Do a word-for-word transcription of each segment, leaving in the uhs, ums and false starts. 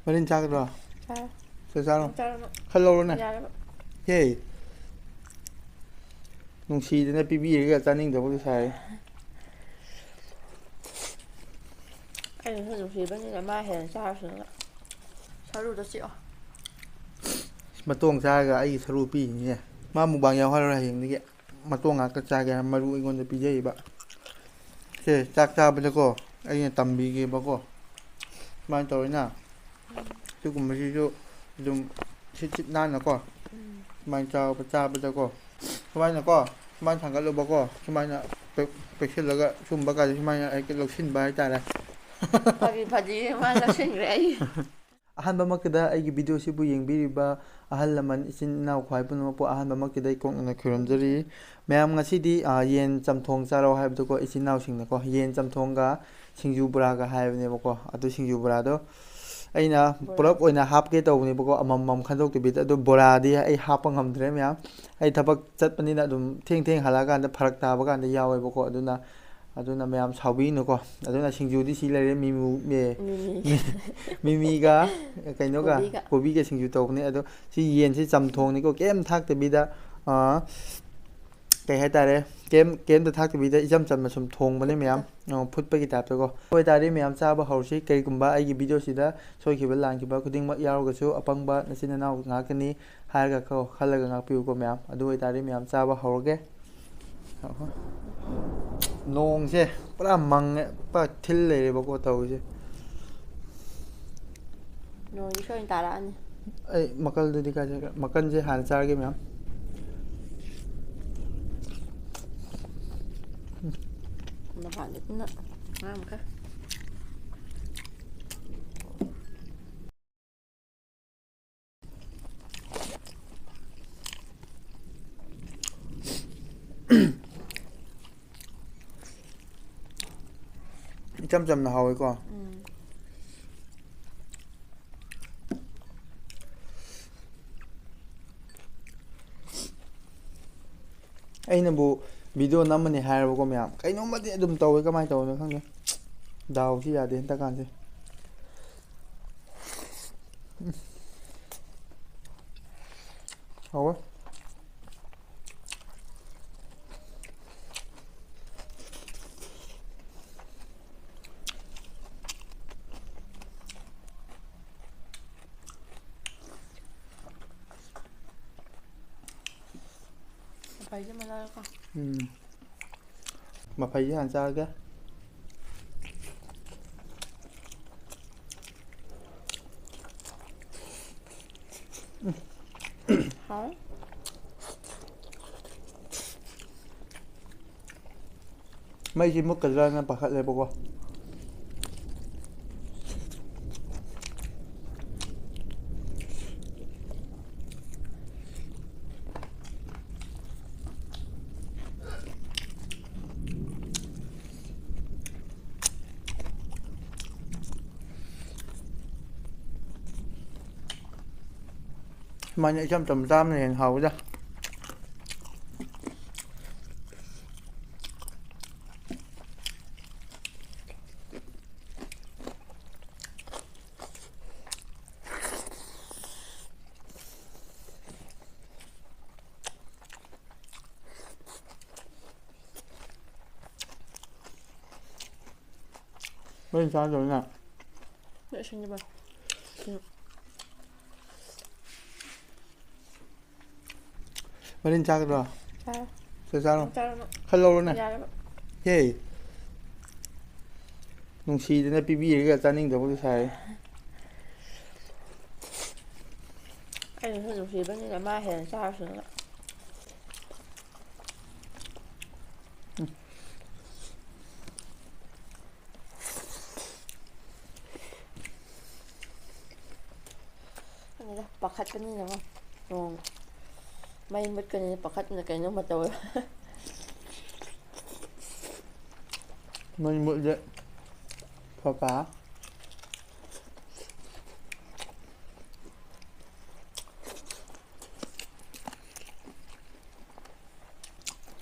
ꯃꯔꯤꯟ ꯆꯥꯒꯗ꯭ꯔꯣ? ꯆꯥꯔꯣ꯫ ꯆꯥꯛ ꯆꯥꯔꯣ꯫ ꯆꯥꯔꯣ ꯅꯪ꯫ ꯈꯔ ꯂꯧꯔꯣꯅꯦ꯫ ꯌꯥꯔꯕ꯫ ꯍꯦ꯫ ꯅꯨꯡꯁꯤꯗꯅ ꯄꯤꯕꯤꯔꯒ ꯆꯥꯅꯤꯡꯗꯕꯒ ꯁꯥꯏ꯫ ꯑꯩꯅꯁꯨ ꯅꯨꯡꯁꯤꯕꯅꯤꯅ ꯃꯥ ꯍꯦꯟꯅ ꯆꯥꯔꯁꯅꯨ꯫ ꯁꯔꯨꯗꯣ ꯆꯤꯛꯑꯣ꯫ ꯃꯇꯣꯡ ꯆꯥꯔꯒ ꯑꯩꯒꯤ ꯁꯔꯨ ꯄꯤꯔꯤꯅꯤꯅꯦ꯫ ꯃꯥ ꯃꯨꯛꯕꯥꯡ ꯌꯥꯎꯍꯜꯂꯔꯣꯏ ꯍꯌꯦꯡꯗꯒꯤ꯫ ꯃꯇꯣꯡ ꯉꯥꯛꯇ ꯆꯥꯒꯦ ꯍꯥꯏꯔ ꯃꯔꯨ ꯑꯩꯉꯣꯟꯗ ꯄꯤꯖꯩꯕ꯫ ꯁꯦ, ꯆꯥꯛ ꯆꯥꯕꯗꯀꯣ ꯑꯩꯅ ꯇꯝꯕꯤꯒꯦꯕꯀꯣ꯫ ꯁꯨꯃꯥꯏꯅ ꯇꯧꯔꯤꯅ꯫ ꯁꯤꯒꯨꯝꯕꯁꯤꯁꯨ ꯑꯗꯨꯝ ꯁꯤꯠ ꯁꯤꯠ ꯅꯥꯟꯅꯀꯣ꯫ ꯁꯨꯃꯥꯏꯅ ꯆꯥꯕ ꯆꯥꯕꯗꯀꯣ꯫ ꯁꯨꯃꯥꯏꯅꯀꯣ꯫ ꯁꯨꯃꯥꯏꯅ ꯊꯥꯡꯒꯠꯂꯨꯕꯀꯣ꯫ ꯁꯨꯃꯥꯏꯅ ꯄꯦꯛ- ꯄꯦꯛꯁꯤꯜꯂꯒ ꯁꯨꯝꯕ ꯀꯥꯟꯗ ꯁꯨꯃꯥꯏꯅ ꯍꯦꯛꯇ ꯂꯧꯁꯤꯟꯕ ꯍꯥꯏꯇꯥꯔꯦ꯫ ꯐꯥꯒꯤ ꯐꯥꯒꯤ ꯃꯥ ꯂꯧꯁꯤꯟꯈ꯭ꯔꯦ ꯑꯩ꯫ ꯑꯍꯥꯟꯕꯃꯛꯇꯗ ꯑꯩꯒꯤ ꯚꯤꯗꯤꯑꯣꯁꯤꯕꯨ ꯌꯦꯡꯕꯤꯔꯤꯕ ꯑꯍꯜ ꯂꯃꯟ, ꯏꯆꯤꯟ ꯏꯅꯥꯎ ꯈ꯭ꯋꯥꯏ ꯄꯨꯝꯅꯃꯛꯄꯨ ꯑꯍꯥꯟꯕꯃꯛꯇꯗ ꯑꯩ ꯀꯣꯛꯅꯅ ꯈꯨꯔꯨꯝꯖꯔꯤ꯫ ꯃꯌꯥꯝ ꯉꯁꯤꯗꯤ, ꯑ, ꯌꯦꯟ ꯆꯝꯊꯣꯡ ꯆꯥꯔꯣ ꯍꯥꯏꯕꯗꯀꯣ, ꯏꯆꯤꯟ ꯏꯅꯥꯎꯁꯤꯡꯅꯀꯣ, ꯌꯦꯟ ꯆꯝꯊꯣꯡꯒ ꯁꯤꯡꯖꯨ ꯕꯣꯔꯥꯒ ꯍꯥꯏꯕꯅꯦꯕꯀꯣ꯫ ꯑꯗꯨ ꯁꯤꯡꯖꯨ ꯕꯣꯔꯥꯗꯣ ꯑꯩꯅ ꯕꯣꯔꯥ꯫ ꯄꯨꯂꯞ ꯑꯣꯏꯅ ꯍꯥꯞꯀꯦ ꯇꯧꯕꯅꯦꯕꯀꯣ, ꯑꯃꯃꯝ ꯈꯟꯗꯣꯛꯇꯕꯤꯗ꯫ ꯑꯗꯨ ꯕꯣꯔꯥꯗꯤ ꯑꯩ ꯍꯥꯞꯄ ꯉꯝꯗ꯭ꯔꯦ ꯃꯌꯥꯝ꯫ ꯑꯩ ꯊꯕꯛ ꯆꯠꯄꯅꯤꯅ ꯑꯗꯨꯝ ꯊꯦꯡ ꯊꯦꯡ ꯍꯜꯂꯛꯑꯀꯥꯟꯗ ꯐꯔꯛ ꯇꯥꯕ ꯀꯥꯟꯗ ꯌꯥꯎꯋꯦꯕꯀꯣ꯫ ꯑꯗꯨꯅ, ꯑꯗꯨꯅ ꯃꯌꯥꯝ ꯁꯥꯎꯕꯤꯅꯨꯀꯣ꯫ ꯑꯗꯨꯅ ꯁꯤꯡꯖꯨꯗꯤ ꯁꯤ ꯂꯩꯔꯦ, ꯃꯤꯃꯨ-, ꯑꯦ, ꯃꯤꯃꯤ꯫ ꯃꯤꯃꯤꯒ ꯀꯩꯅꯣꯒ ꯀꯣꯕꯤꯒ꯫ ꯀꯣꯕꯤꯒ ꯁꯤꯡꯖꯨ ꯇꯧꯕꯅꯦ꯫ ꯑꯗꯣ ꯁꯤ ꯌꯦꯟꯁꯤ ꯆꯝꯊꯣꯡꯅꯤꯀꯣ, ꯀꯩꯝ ꯊꯥꯛꯇꯕꯤꯗ, ꯑꯥ, ꯀꯩ ꯍꯥꯏꯇꯥꯔꯦ, ꯀꯩꯝ, ꯀꯩꯝꯇ ꯊꯥꯛꯇꯕꯤꯗ ꯏꯆꯝ ꯆꯝꯅ ꯁꯨꯝ ꯊꯣꯡꯕꯅꯦ ꯃꯌꯥꯝ꯫ ꯐꯨꯠꯄꯗ꯫ ꯑ, ꯐꯨꯠꯄꯒꯤ ꯇꯥꯏꯞꯇꯀꯣ꯫ ꯑꯗꯨ ꯑꯣꯏꯇꯥꯔꯗꯤ ꯃꯌꯥꯝ ꯆꯥꯕ ꯍꯧꯔꯁꯤ꯫ ꯀꯔꯤꯒꯨꯝꯕ ꯑꯩꯒꯤ ꯚꯤꯗꯤꯑꯣꯁꯤꯗ ꯁꯣꯏꯈꯤꯕ ꯂꯥꯟꯈꯤꯕ ꯈꯨꯗꯤꯡꯃꯛ ꯌꯥꯎꯔꯒꯁꯨ ꯑꯄꯪꯕ ꯅꯆꯤꯟ ꯅꯅꯥꯎ ꯉꯥꯛꯇꯅꯤ ꯍꯥꯏꯔꯒ ꯀꯣ, ꯈꯜꯂꯒ ꯉꯥꯛꯄꯤꯌꯨꯀꯣ ꯃꯌꯥꯝ꯫ ꯑꯗꯨ ꯑꯣꯏꯇꯥꯔꯗꯤ ꯃꯌꯥꯝ ꯆꯥꯕ ꯍꯧꯔꯒꯦ꯫ ꯅꯣꯡꯁꯦ ꯄꯨꯔꯥ ꯃꯪꯉꯦ, ꯄꯨꯔꯥ ꯊꯤꯜ ꯂꯩꯔꯦꯕꯀꯣ ꯇꯧꯔꯤꯁꯦ꯫ ꯅꯣꯡꯗꯤ ꯁꯣꯏꯅ ꯇꯥꯔꯛꯑꯅꯤ꯫ ꯑꯩ ꯃꯀꯜꯗꯨꯗꯤ ꯀꯥꯏ ꯆꯠꯈ꯭ꯔꯦ? ꯃꯀꯜꯁꯦ ꯍꯥꯟꯅ ꯆꯥꯔꯒꯦ ꯃꯌꯥꯝ꯫ ꯃꯄꯥꯟꯗ ꯀꯟꯅ ꯉꯥꯡ ꯃꯈꯥ꯫ ꯏꯆꯝ ꯆꯝꯅ ꯍꯥꯎꯋꯦꯀꯣ꯫ ꯎꯝ꯫ ꯑꯩꯅꯕꯨ ꯚꯤꯗꯤꯑꯣ ꯅꯝꯃꯅꯤ ꯍꯥꯏꯔꯕꯀꯣ ꯃꯌꯥꯝ, ꯀꯩꯅꯣꯝꯃꯗꯤ ꯑꯗꯨꯝ ꯇꯧꯋꯦ, ꯀꯃꯥꯏꯅ ꯇꯧꯕꯅꯣ ꯈꯪꯗꯦ꯫ ꯗꯥꯎꯁꯤ ꯌꯥꯗꯦ ꯍꯟꯗꯛꯀꯥꯟꯁꯦ꯫ ꯍꯥꯎꯋꯦ꯫ ꯃꯐꯩꯁꯦ ꯃꯅꯥꯔꯀꯣ꯫ ꯎꯝ꯫ ꯃꯐꯩꯁꯦ ꯍꯥꯟꯅ ꯆꯥꯔꯒꯦ꯫ ꯍꯥꯎꯋꯦ꯫ ꯃꯩꯁꯤ ꯃꯨꯠꯀꯗ꯭ꯔꯅ ꯄꯥꯈꯠꯂꯦꯕꯀꯣ꯫ ꯁꯨꯃꯥꯏꯅ ꯏꯆꯝ ꯆꯝꯕ ꯆꯥꯕꯅ ꯍꯦꯟꯅ ꯍꯥꯎꯋꯤꯗ꯫ ꯃꯔꯤꯟ ꯆꯥꯗꯕꯅꯤꯅ꯫ ꯂꯣꯏꯁꯤꯟꯈꯤꯕ꯫ ꯎꯝ꯫ ꯃꯔꯤꯟ ꯆꯥꯒꯗ꯭ꯔꯣ? ꯆꯥꯔꯣ꯫ ꯁꯦ ꯆꯥꯔꯣ꯫ ꯆꯥꯔꯣ ꯅꯪ꯫ ꯈꯔ ꯂꯧꯔꯣꯅꯦ꯫ ꯌꯥꯔꯦꯕ꯫ ꯍꯦ꯫ ꯅꯨꯡꯁꯤꯗꯅ ꯄꯤꯕꯤꯔꯒ ꯆꯥꯅꯤꯡꯗꯕꯒ ꯁꯥꯏ꯫ ꯑꯩꯅꯁꯨ ꯅꯨꯡꯁꯤꯕꯅꯤꯅ ꯃꯥ ꯍꯦꯟꯅ ꯆꯥꯔꯁꯅꯨ꯫ ꯈꯪꯗꯦꯗ, ꯄꯥꯈꯠꯄꯅꯤꯅꯀꯣ꯫ ꯅꯣꯡ ꯃꯩ ꯃꯨꯠꯀꯅꯤꯅ ꯄꯥꯈꯠꯇꯅ ꯀꯩꯅꯣꯝꯃ ꯇꯧꯋꯦ꯫ ꯃꯩ ꯃꯨꯠꯂꯦ꯫ ꯐꯣꯀꯥ꯫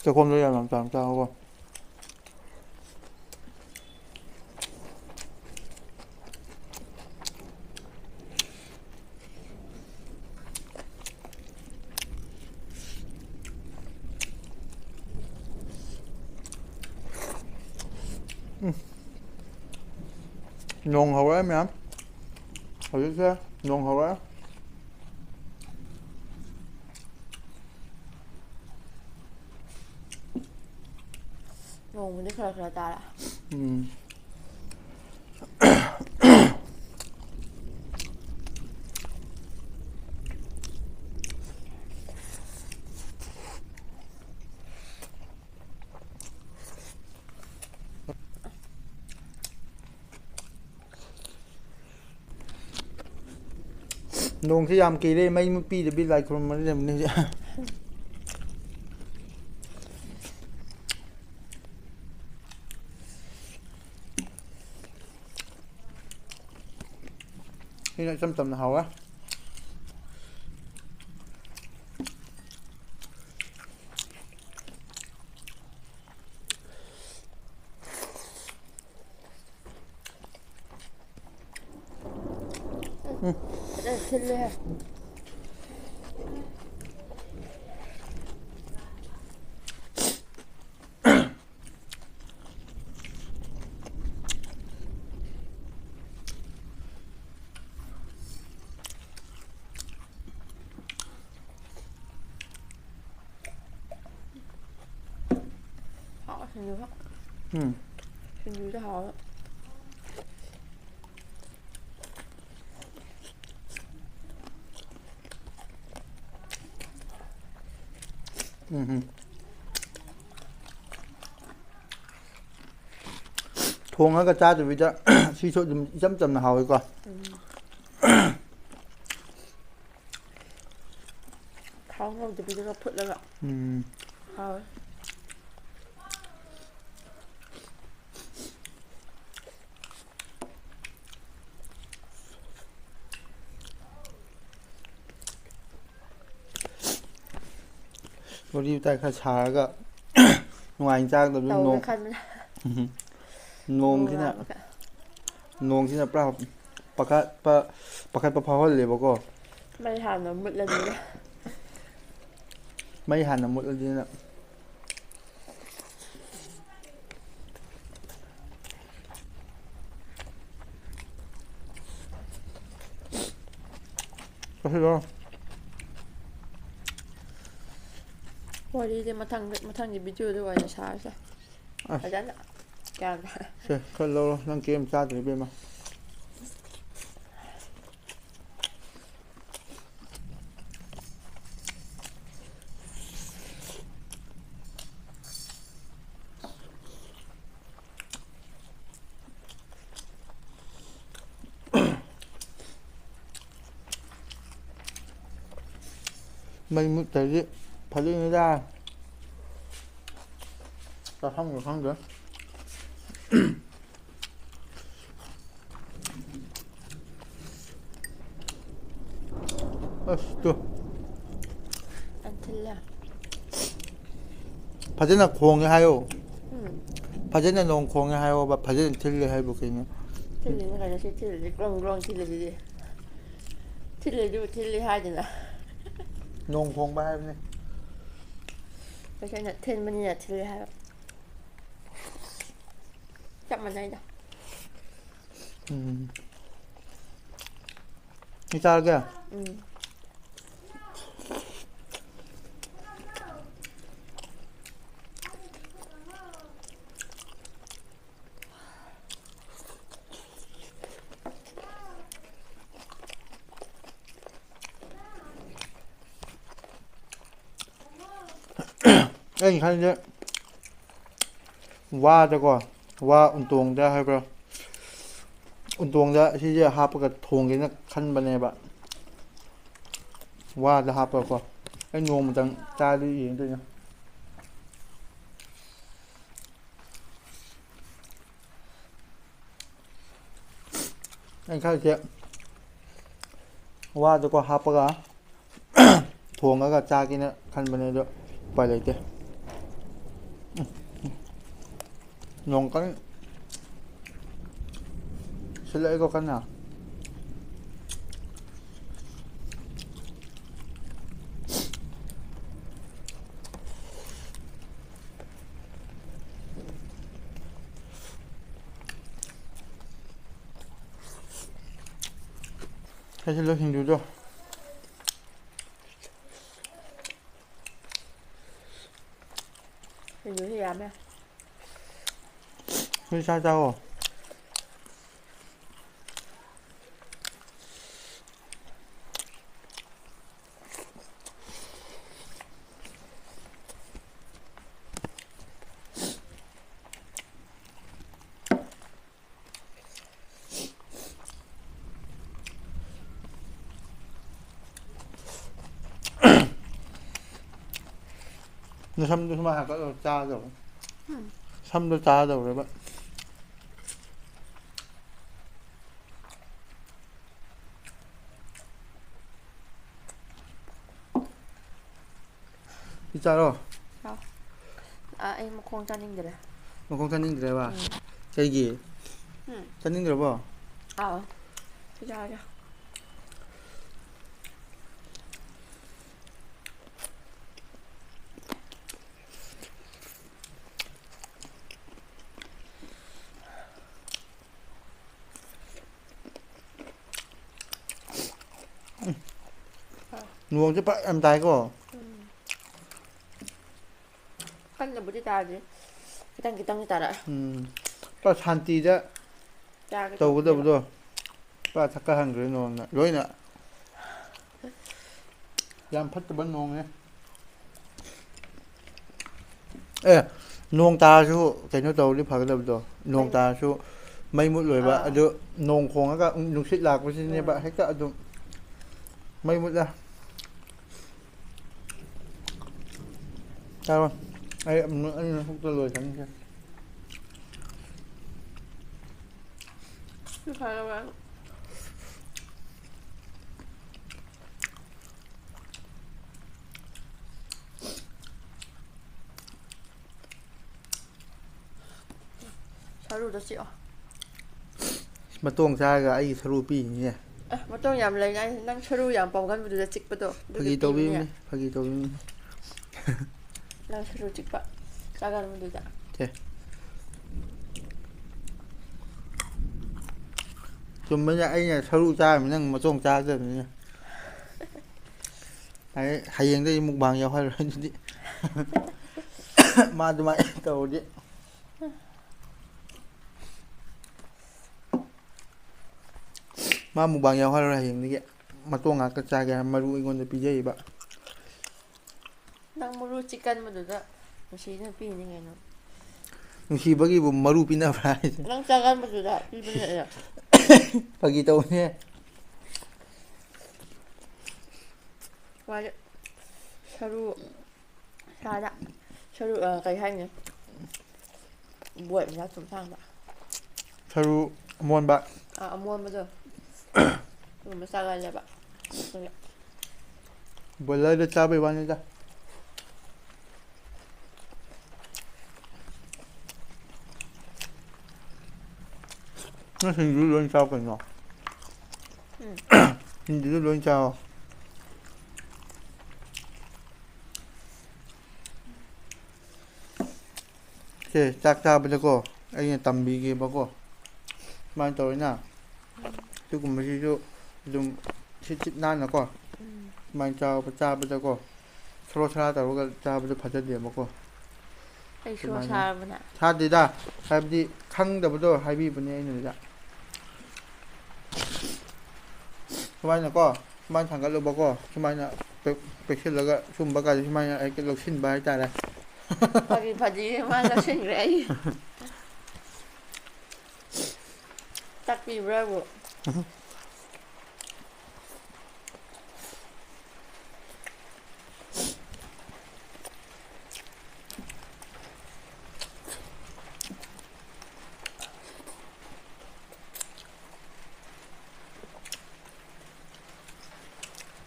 ꯆꯥꯛꯈꯣꯝꯗꯣ ꯌꯥꯝ ꯌꯥꯝ ꯆꯥꯎꯅ ꯆꯥꯎꯀꯣ꯫ ꯅꯣꯡ ꯍꯧꯔꯛꯑꯦ ꯃꯌꯥꯝ꯫ ꯍꯧꯖꯤꯛꯁꯦ ꯅꯣꯡ ꯍꯧꯔꯛꯑꯦ꯫ ꯅꯣꯡꯕꯨꯗꯤ ꯈꯔ ꯈꯔ ꯇꯥꯔꯦ꯫ ꯎꯝ꯫ ꯅꯣꯡꯁꯦ ꯌꯥꯝ ꯀꯤꯔꯦ, ꯃꯩ ꯃꯨꯠꯄꯤꯗꯕꯤ ꯂꯥꯏ ꯈꯨꯔꯨꯝꯃ ꯂꯩꯔꯝꯕꯅꯤ ꯍꯧꯖꯤꯛ꯫ ꯁꯤꯅ ꯏꯆꯝ ꯆꯝꯅ ꯍꯥꯎꯋꯦ꯫ ꯎꯝ꯫ ꯐꯖꯅ ꯁꯤꯜꯂꯦꯍꯦ꯫ ꯍꯥꯎꯋꯦ ꯁꯤꯡꯖꯨꯁꯨ꯫ ꯎꯝ꯫ ꯁꯤꯡꯖꯨꯁꯨ ꯍꯥꯎꯋꯦ꯫ ꯎꯝ ꯎꯝ꯫ ꯊꯣꯡꯉꯒ ꯆꯥꯗꯕꯤꯗ ꯁꯤꯁꯨ ꯑꯗꯨꯝ ꯏꯆꯝ ꯆꯝꯅ ꯍꯥꯎꯋꯤꯀꯣ꯫ ꯎꯝ꯫ ꯊꯥꯎ ꯉꯧꯗꯕꯤꯗꯒ ꯐꯨꯠꯂꯒ꯫ ꯎꯝ꯫ ꯍꯥꯎꯋꯦ꯫ ꯋꯥꯔꯤ ꯋꯥꯇꯥꯏ ꯈꯔ ꯁꯥꯔꯒ ꯅꯨꯡꯉꯥꯏꯅ ꯆꯥꯒꯗꯕꯗꯨ ꯇꯧꯒꯦ ꯅꯣꯡ-, ꯈꯟꯕꯅꯦ꯫ ꯅꯣꯡꯁꯤꯅ, ꯅꯣꯡꯉꯥꯜꯂꯒ꯫ ꯅꯣꯡꯁꯤꯅ ꯄꯨꯔꯥ ꯄꯥꯈꯠꯄ, ꯄꯥꯈꯠꯄ ꯐꯥꯎꯍꯜꯂꯦꯕꯀꯣ꯫ ꯃꯩ ꯍꯥꯟꯅ ꯃꯨꯠꯂꯅꯤꯅ꯫ ꯃꯩ ꯍꯥꯟꯅ ꯃꯨꯠꯂꯗꯤꯅ꯫ ꯆꯥꯁꯤꯜꯂꯣ꯫ ꯋꯥꯔꯤꯁꯦ ꯃꯊꯪ, ꯃꯊꯪꯒꯤ ꯚꯤꯗꯤꯑꯣꯗ ꯑꯣꯏꯅ ꯁꯥꯔꯁꯦ꯫ ꯑꯁ꯫ ꯐꯖꯅ꯫ ꯒ꯭ꯌꯥꯟ ꯇꯥꯅ꯫ ꯁꯦ, ꯈꯔ ꯂꯧꯔꯣ꯫ ꯅꯪ ꯀꯩꯝ ꯆꯥꯗ꯭ꯔꯦ, ꯏꯕꯦꯝꯃ꯫ ꯃꯩ ꯃꯨꯠꯇ꯭ꯔꯗꯤ ꯐꯗꯣꯏꯅꯤꯗ꯫ ꯆꯥꯐꯝꯒ ꯈꯪꯗ꯭ꯔꯦ꯫ ꯑꯁ, ꯇꯨ꯫ ꯌꯥꯝ ꯊꯤꯜꯂꯦ꯫ ꯐꯖꯅ ꯈꯣꯡꯉꯦ ꯍꯥꯏꯌꯣ꯫ ꯎꯝ꯫ ꯐꯖꯅ ꯅꯣꯡ ꯈꯣꯡꯉꯦ ꯍꯥꯏꯌꯣꯕ, ꯐꯖꯅ ꯊꯤꯜꯂꯦ ꯍꯥꯏꯕꯨ ꯀꯩꯅꯣ? ꯊꯤꯜꯂꯤꯅꯤ ꯀꯩꯅꯣ, ꯁꯤ ꯊꯤꯜꯂꯤꯁꯤ ꯒ꯭ꯔꯣꯡ ꯒ꯭ꯔꯣꯡ ꯊꯤꯜꯂꯤꯁꯤꯗꯤ꯫ ꯊꯤꯜꯂꯤꯗꯨꯕꯨ ꯊꯤꯜꯂꯤ ꯍꯥꯏꯗꯅ꯫ ꯅꯣꯡ ꯈꯣꯡꯕ ꯍꯥꯏꯕꯅꯤ꯫ ꯀꯩꯁꯨ ꯑꯩꯅ ꯊꯤꯟꯕꯅꯤꯅ ꯊꯤꯜꯂꯤ ꯍꯥꯏꯕ꯫ ꯆꯞ ꯃꯥꯟꯅꯩꯗ꯫ ꯎꯝ꯫ ꯁꯤ ꯆꯥꯔꯒꯦ? ꯎꯝ꯫ ꯑꯩꯅ ꯈꯜꯂꯤꯁꯦ ꯋꯥꯗꯀꯣ, ꯋꯥ ꯎꯟꯇꯣꯡꯗ ꯍꯥꯏꯕ꯭ꯔꯥ, ꯎꯟꯇꯣꯡꯗ ꯑꯁꯤꯁꯦ ꯍꯥꯞꯄꯒ ꯊꯣꯡꯒꯦꯅ ꯈꯟꯕꯅꯦꯕ꯫ ꯋꯥꯗ ꯍꯥꯞꯄꯒꯀꯣ꯫ ꯑꯩ ꯅꯣꯡꯃꯇꯪ ꯆꯥꯗꯤ ꯌꯦꯡꯗꯣꯏꯅꯦ꯫ ꯑꯩ ꯈꯜꯂꯤꯁꯦ ꯋꯥꯗꯀꯣ ꯍꯥꯞꯄꯒ ꯊꯣꯡꯉꯒ ꯆꯥꯒꯦꯅ ꯈꯟꯕꯅꯦ, ꯑꯗꯣ ꯎꯄꯥꯏ ꯂꯩꯇꯦ꯫ ꯎꯝ, ꯎꯝ꯫ ꯅꯣꯡ ꯀꯟꯅ ꯁꯤꯜꯂꯛꯑꯦꯀꯣ ꯀꯟꯅ꯫ ꯆꯥꯁꯤꯜꯂꯣ ꯁꯤꯡꯖꯨꯗꯣ꯫ ꯅꯣꯏ ꯆꯥꯛ ꯆꯥꯑꯣ꯫ ꯅꯁꯝꯗꯨ ꯁꯨꯃꯥꯏꯅ ꯍꯥꯞꯀꯠꯂꯒ ꯆꯥꯗꯧꯕ꯫ ꯎꯝ꯫ ꯁꯝꯗꯣ ꯆꯥꯗꯧꯔꯦꯕ꯫ ꯁꯤ ꯆꯥꯔꯣ꯫ ꯆꯥꯎ꯫ ꯑ, ꯑꯩ ꯃꯈꯣꯡ ꯆꯥꯅꯤꯡꯗ꯭ꯔꯦ꯫ ꯃꯈꯣꯡ ꯆꯥꯅꯤꯡꯗ꯭ꯔꯦꯕ? ꯎꯝ꯫ ꯀꯩꯒꯤ? ꯎꯝ꯫ ꯆꯥꯅꯤꯡꯗ꯭ꯔꯕꯣ? ꯑꯥꯎ꯫ ꯁꯤ ꯆꯥꯔꯒꯦ꯫ ꯅꯣꯡꯁꯦ ꯐꯔꯛ ꯌꯥꯝ ꯇꯥꯏꯀꯣ꯫ ꯎꯝ꯫ ꯀꯟꯅꯕꯨꯗꯤ ꯇꯥꯗꯦ꯫ ꯈꯤꯇꯪ ꯈꯤꯇꯪꯗꯤ ꯇꯥꯔꯛꯑꯦ꯫ ꯎꯝ꯫ ꯄꯨꯔꯥ ꯁꯥꯟꯇꯤꯗ ꯆꯥꯒꯦ ꯇꯧꯕꯅꯦꯕ꯫ ꯇꯧꯒꯗꯕꯗꯣ꯫ ꯄꯨꯔꯥ ꯊꯛꯀꯠꯍꯟꯈ꯭ꯔꯦ ꯅꯣꯡꯅ꯫ ꯂꯣꯏꯅ ꯌꯥꯝ ꯐꯠꯇꯕ ꯅꯣꯡꯅꯦ꯫ ꯑꯦ, ꯅꯣꯡ ꯇꯥꯔꯁꯨ ꯀꯩꯅꯣ ꯇꯧꯔꯗꯤ ꯐꯒꯗꯕꯗꯣ꯫ ꯅꯣꯡ ꯃꯩ ꯇꯥꯔꯁꯨ ꯃꯩ ꯃꯨꯠꯂꯣꯏꯕ꯫ ꯑꯥ꯫ ꯑꯗꯨ ꯅꯣꯡ ꯈꯣꯡꯉꯒ ꯅꯨꯡꯁꯤꯠ ꯂꯥꯛꯄꯁꯤꯅꯦꯕ ꯎꯝ꯫ ꯍꯦꯛꯇ ꯑꯗꯨꯝ ꯃꯩ ꯃꯨꯠꯂꯦ꯫ ꯆꯥꯔꯣ꯫ ꯑꯩ ꯑꯃꯨꯛ, ꯑꯩ ꯅꯈꯨꯠꯇ ꯂꯣꯏꯁꯟꯒꯦ꯫ ꯁꯤ ꯐꯔꯕ? ꯁꯔꯨꯗ ꯆꯤꯛꯑꯣ꯫ ꯃꯇꯣꯡ ꯆꯥꯔꯒ ꯑꯩꯒꯤ ꯁꯔꯨ ꯄꯤꯔꯤꯅꯤꯅꯦ꯫ ꯑꯦ, ꯃꯇꯣꯡ ꯌꯥꯝ ꯂꯩꯅ, ꯅꯪ ꯁꯔꯨ ꯌꯥꯝ ꯄꯧꯒꯟꯕꯗꯨꯗ ꯆꯤꯛꯄꯗꯣ, ꯑꯗꯨꯒꯤ ꯐꯥꯒꯤ ꯄꯤꯕꯅꯤꯅ꯫ ꯇꯧꯕꯤꯕꯅꯤ, ꯐꯥꯒꯤ ꯇꯧꯕꯤꯕꯅꯤ꯫ ꯅꯪ ꯁꯔꯨ ꯆꯤꯛꯄ ꯆꯥꯒꯟꯕꯗꯨꯗ꯫ ꯁꯦ꯫ ꯆꯨꯝꯕꯅꯦ, ꯑꯩꯅ ꯁꯔꯨ ꯆꯥꯔꯝꯃꯤ, ꯅꯪ ꯃꯇꯣꯡ ꯆꯥꯒꯗꯕꯅꯤꯅꯦ꯫ ꯑꯩ ꯍꯌꯦꯡꯗꯒꯤ mukbang ꯌꯥꯎꯍꯜꯂꯔꯣꯏ ꯑꯗꯨꯗꯤ꯫ ꯃꯥ ꯑꯗꯨꯃꯥꯏꯅ ꯇꯧꯔꯗꯤ꯫ ꯃꯥ ꯃꯨꯛꯕꯥꯡ ꯌꯥꯎꯍꯜꯂꯔꯣꯏ ꯍꯌꯦꯡꯗꯒꯤ꯫ ꯃꯇꯣꯡ ꯉꯥꯛꯇ ꯆꯥꯒꯦ ꯍꯥꯏꯅ ꯃꯔꯨ ꯑꯩꯉꯣꯟꯗ ꯄꯤꯖꯩꯕ꯫ ꯅꯪ ꯃꯔꯨ ꯆꯤꯛꯀꯟꯕꯗꯨꯗ ꯅꯨꯡꯁꯤꯅ ꯄꯤꯅꯤ ꯀꯩꯅꯣ꯫ ꯅꯨꯡꯁꯤꯕꯒꯤꯕꯨ ꯃꯔꯨ ꯄꯤꯅꯕ꯭ꯔꯥ ꯍꯥꯏꯁꯦ? ꯅꯪ ꯆꯥꯒꯟꯕꯗꯨꯗ ꯄꯤꯕꯅꯦ ꯑꯩꯅ꯫ ꯐꯥꯒꯤ ꯇꯧꯕꯅꯦ꯫ ꯃꯥꯗꯤ ꯁꯔꯨ ꯁꯥꯗ ꯁꯔꯨ, ꯑ, ꯀꯩ ꯍꯥꯏꯅꯤ? ꯕꯣꯠ ꯃꯆꯥ ꯊꯨꯝ ꯊꯥꯡꯕ꯫ ꯁꯔꯨ ꯑꯃꯣꯟꯕ꯫ ꯑꯥ, ꯑꯃꯣꯟꯕꯗꯣ꯫ ꯑꯗꯨꯒꯨꯝꯕ ꯆꯥꯒꯜꯂꯦꯕ꯫ ꯑꯗꯨꯒꯤ꯫ ꯕꯣꯏꯂꯔꯗ ꯆꯥꯕꯩ ꯋꯥꯅꯤꯗ꯫ ꯅꯪ ꯁꯤꯡꯖꯨ ꯂꯣꯏ ꯆꯥꯎ ꯀꯩꯅꯣ꯫ ꯎꯝ꯫ ꯁꯤꯡꯖꯨꯗꯨ ꯂꯣꯏ ꯆꯥꯎ꯫ ꯁꯦ, ꯆꯥꯛ ꯆꯥꯕꯗꯀꯣ, ꯑꯩꯅ ꯇꯝꯕꯤꯒꯦꯕꯀꯣ꯫ ꯁꯨꯃꯥꯏꯅ ꯇꯧꯔꯦꯅ꯫ ꯎꯝ꯫ ꯁꯤꯒꯨꯝꯕꯁꯤꯁꯨ ꯑꯗꯨꯝ ꯁꯤꯠ ꯁꯤꯠ ꯅꯥꯟꯅꯀꯣ꯫ ꯎꯝ꯫ ꯁꯨꯃꯥꯏꯅ ꯆꯥꯕ-, ꯆꯥꯕꯗꯀꯣ꯫ ꯁꯣꯔꯣ ꯁꯔꯥ ꯇꯧꯔꯒ ꯆꯥꯕꯗꯣ ꯐꯖꯗꯦꯕꯀꯣ꯫ ꯑꯩ ꯁꯣꯔꯣ ꯑꯗꯨꯃꯥꯏꯅ꯫ ꯁꯥꯔꯕꯅꯦ? ꯁꯥꯗꯦꯗ, ꯍꯥꯏꯕꯗꯤ ꯈꯪꯗꯕꯗꯣ ꯍꯥꯏꯕꯤꯕꯅꯦ ꯑꯩꯅ ꯑꯗꯨꯗ꯫ ꯁꯨꯃꯥꯏꯅꯀꯣ, ꯁꯨꯃꯥꯏꯅ ꯊꯥꯡꯒꯠꯂꯨꯕꯀꯣ, ꯁꯨꯃꯥꯏꯅ ꯄꯦꯛ-, ꯄꯦꯛꯁꯤꯜꯂꯒ ꯁꯨꯝꯕ ꯀꯥꯟꯗ ꯁꯨꯃꯥꯏꯅ ꯍꯦꯛꯇ ꯂꯧꯁꯤꯟꯕ ꯍꯥꯏꯇꯥꯔꯦ꯫ ꯐꯥꯒꯤ ꯐꯥꯒꯤ ꯃꯥ ꯂꯧꯁꯤꯟꯈ꯭ꯔꯦ ꯑꯩ꯫ ꯇꯥꯛꯄꯤꯕ꯭ꯔꯥꯕꯨ?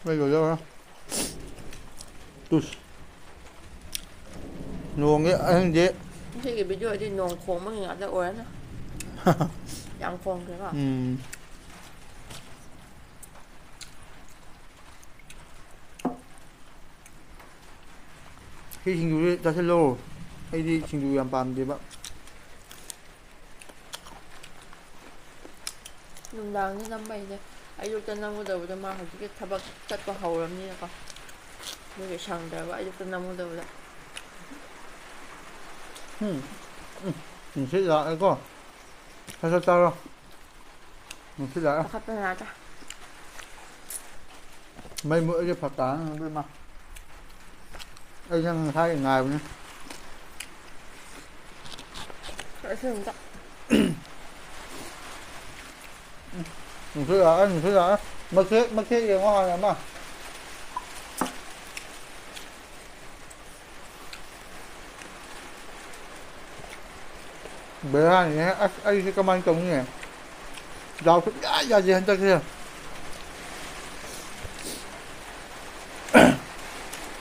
ꯃꯩ ꯂꯣꯏꯗꯧꯔꯦ꯫ ꯇꯨꯁ꯫ ꯅꯣꯡꯒꯤ ꯑꯍꯤꯡꯗꯤ꯫ ꯉꯁꯤꯒꯤ video ꯗꯤ ꯅꯣꯡ ꯈꯣꯡꯕꯒꯤ ꯉꯥꯛꯇ ꯑꯣꯏꯔꯅꯤ꯫ ꯌꯥꯝ ꯈꯣꯡꯈ꯭ꯔꯦꯀꯣ꯫ ꯎꯝ꯫ ꯁꯤ ꯁꯤꯡꯖꯨꯁꯦ ꯆꯥꯁꯤꯜꯂꯣ꯫ ꯑꯩꯗꯤ ꯁꯤꯡꯖꯨ ꯌꯥꯝ ꯄꯥꯝꯗꯦꯕ꯫ ꯅꯨꯡꯗꯥꯡꯗ ꯅꯝꯕꯩꯅꯦ꯫ ꯑꯌꯨꯛꯇ ꯅꯝꯒꯗꯧꯕꯗꯣ ꯃꯥ ꯍꯧꯖꯤꯛꯀꯤ ꯊꯕꯛ ꯆꯠꯄ ꯍꯧꯔꯕꯅꯤꯅꯀꯣ꯫ ꯑꯗꯨꯒꯤ ꯁꯪꯗ꯭ꯔꯕ ꯑꯌꯨꯛꯇ ꯅꯝꯒꯗꯧꯕꯗꯣ꯫ ꯎꯝ, ꯎꯝ, ꯅꯨꯡꯁꯤꯠ ꯂꯥꯛꯑꯦꯀꯣ꯫ ꯁꯠ ꯁꯠ ꯆꯥꯔꯣ꯫ ꯅꯨꯡꯁꯤꯠ ꯂꯥꯛꯑꯦ꯫ ꯄꯥꯈꯠꯄꯅ ꯌꯥꯗ꯭ꯔꯦ꯫ ꯃꯩ ꯃꯨꯠꯂꯗꯤ ꯐꯔꯛ ꯇꯥꯔꯅꯤ, ꯏꯕꯦꯝꯃ꯫ ꯑꯩ ꯅꯪ ꯉꯁꯥꯏ ꯉꯥꯏꯕꯅꯤ꯫ ꯑꯁꯤ ꯑꯝꯇ꯫ ꯅꯨꯡꯁꯤꯠ ꯂꯥꯛꯑꯦ, ꯅꯨꯡꯁꯤꯠ ꯂꯥꯛꯑꯦ꯫ ꯃꯈꯦꯛ, ꯃꯈꯦꯛ ꯌꯦꯡꯉꯣ ꯍꯥꯟꯅ ꯑꯃ꯫ ꯕꯦꯔꯥꯅꯤꯍꯦ꯫ ꯑꯁ, ꯑꯩꯁꯦ ꯀꯃꯥꯏꯅ ꯇꯧꯅꯤ? ꯗꯥꯎ ꯁꯨꯡꯌꯥ ꯌꯥꯗꯦ ꯍꯟꯗꯛꯁꯦ꯫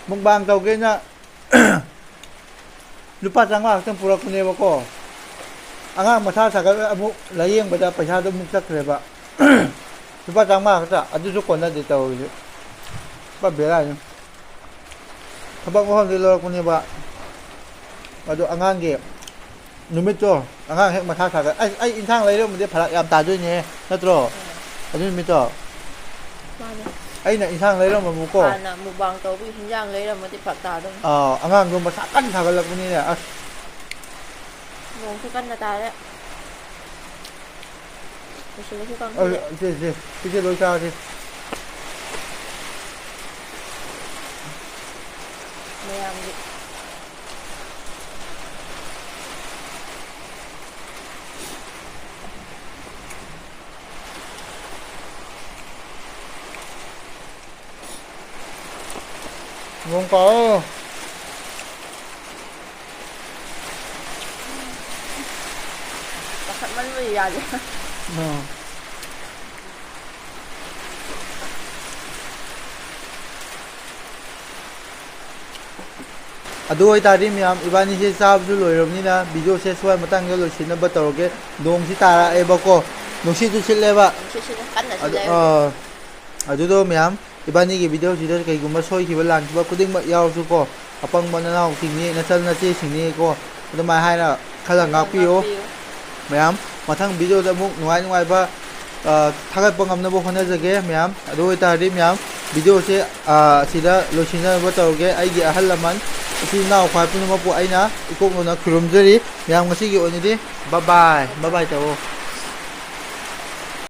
ꯃꯨꯛꯕꯥꯡ ꯇꯧꯒꯦꯅ ꯂꯨꯄꯥ ꯆꯥꯝꯃꯉꯥ ꯈꯛꯇꯪ ꯄꯨꯔꯛꯄꯅꯦꯕꯀꯣ꯫ ꯑꯉꯥꯡ ꯃꯁꯥ ꯁꯥꯒꯠꯂ ꯑꯃꯨꯛ ꯂꯥꯌꯦꯡꯕꯗ ꯄꯩꯁꯥꯗꯣ ꯑꯃꯨꯛ ꯆꯠꯈ꯭ꯔꯦꯕ꯫ ꯂꯨꯄꯥ ꯆꯥꯝꯃꯉꯥ ꯈꯛꯇ, ꯑꯗꯨꯁꯨ ꯀꯣꯟꯅꯗꯦ ꯇꯧꯔꯤꯁꯦ꯫ ꯄꯨꯔꯥ ꯕꯦꯔꯥꯅꯤ꯫ ꯊꯕꯛ ꯃꯐꯝꯗꯒꯤ ꯂꯧꯔꯛꯄꯅꯦꯕ꯫ ꯑꯗꯣ ꯑꯉꯥꯡꯒꯤ ꯅꯨꯃꯤꯠꯇꯣ, ꯑꯉꯥꯡ ꯍꯦꯛ ꯃꯁꯥ ꯁꯥꯒꯠ-, ꯑꯩ, ꯑꯩ ꯏꯟꯁꯥꯡ ꯂꯩꯔꯝꯕꯗꯤ ꯐꯔꯛ ꯌꯥꯝ ꯇꯥꯗꯣꯏꯅꯦ, ꯅꯠꯇ꯭ꯔꯣ? ꯎꯝ꯫ ꯑꯗꯨ ꯅꯨꯃꯤꯠꯇꯣ꯫ ꯃꯥꯅꯦ꯫ ꯑꯩꯅ ꯏꯟꯁꯥꯡ ꯂꯩꯔꯝꯃꯕꯀꯣ꯫ ꯍꯥꯟꯅ ꯃꯨꯛꯕꯥꯡ ꯇꯧꯕꯒꯤ ꯍꯤꯟꯖꯥꯡ ꯂꯩꯔꯝꯃꯗꯤ ꯐꯔꯛ ꯇꯥꯗꯧꯅꯤ꯫ ꯑꯥ, ꯑꯉꯥꯡꯗꯣ ꯃꯁꯥ ꯀꯟꯅ ꯁꯥꯒꯠꯂꯛꯄꯅꯤꯅꯦ, ꯑꯁ꯫ ꯅꯣꯡꯁꯨ ꯀꯟꯅ ꯇꯥꯔꯦ꯫ ꯂꯣꯏꯁꯤꯜꯂꯁꯤ ꯑ, ꯀꯥꯡꯁꯣꯏꯁꯦ꯫ ꯁꯦ, ꯁꯦ, ꯁꯤꯁꯦ ꯂꯣꯏ ꯆꯥꯔꯁꯤ꯫ ꯃꯌꯥꯝꯒꯤ꯫ ꯅꯣꯡ ꯇꯥꯔꯣ꯫ ꯄꯥꯈꯠꯃꯟꯕꯒꯤ ꯌꯥꯗꯦ꯫ ꯑꯥ꯫ ꯑꯗꯨ ꯑꯣꯏꯇꯥꯔꯗꯤ ꯃꯌꯥꯝ, ꯏꯕꯥꯅꯤꯁꯦ ꯆꯥꯕꯁꯨ ꯂꯣꯏꯔꯕꯅꯤꯅ, video ꯁꯦ ꯁ꯭ꯋꯥꯏ ꯃꯇꯥꯡꯗ ꯂꯣꯏꯁꯤꯟꯅꯕ ꯇꯧꯔꯒꯦ꯫ ꯅꯣꯡꯁꯤ ꯇꯥꯔꯛꯑꯦꯕꯀꯣ, ꯅꯨꯡꯁꯤꯠꯁꯨ ꯁꯤꯠꯂꯦꯕ꯫ ꯅꯨꯡꯁꯤꯠ ꯁꯤꯠꯂꯦ, ꯀꯟꯅ ꯑꯗꯨ, ꯁꯤꯠꯂꯦ ꯍꯧꯖꯤꯛ꯫ ꯑꯥ, ꯑꯗꯨꯗꯣ ꯃꯌꯥꯝ, ꯏꯕꯥꯅꯤꯒꯤ video ꯁꯤꯗ ꯀꯩꯒꯨꯝꯕ ꯁꯣꯏꯈꯤꯕ ꯂꯥꯟꯈꯤꯕ ꯈꯨꯗꯤꯡꯃꯛ ꯌꯥꯎꯔꯁꯨꯀꯣ, ꯑꯄꯪꯕ ꯅꯅꯥꯎꯁꯤꯡꯅꯤ, ꯅꯆꯜ ꯅꯆꯦꯁꯤꯡꯅꯤꯀꯣ, ꯑꯗꯨꯃꯥꯏꯅ ꯍꯥꯏꯅ ꯈꯜꯂ ꯉꯥꯛꯄꯤꯌꯨ꯫ ꯉꯥꯛꯄꯤꯌꯨ꯫ ꯃꯌꯥꯝ, ꯃꯊꯪ video ꯗ ꯑꯃꯨꯛ ꯅꯨꯡꯉꯥꯏ ꯅꯨꯡꯉꯥꯏꯕ, ꯑ, ꯊꯥꯒꯠꯄ ꯉꯝꯅꯕ ꯍꯣꯠꯅꯖꯒꯦ ꯃꯌꯥꯝ꯫ ꯑꯗꯨ ꯑꯣꯏꯇꯥꯔꯗꯤ ꯃꯌꯥꯝ, video ꯁꯦ, ꯑ, ꯑꯁꯤꯗ ꯂꯣꯏꯁꯤꯟꯅꯕ ꯇꯧꯔꯒꯦ꯫ ꯑꯩꯒꯤ ꯑꯍꯜ ꯂꯃꯟ, ꯏꯆꯤꯟ ꯏꯅꯥꯎ ꯈ꯭ꯋꯥꯏ ꯄꯨꯝꯅꯃꯛꯄꯨ ꯑꯩꯅ ꯏꯀꯣꯛ ꯅꯣꯟꯅ ꯈꯨꯔꯨꯝꯖꯔꯤ꯫ ꯃꯌꯥꯝ ꯉꯁꯤꯒꯤ ꯑꯣꯏꯅꯗꯤ bye bye, bye bye ꯇꯧꯑꯣ꯫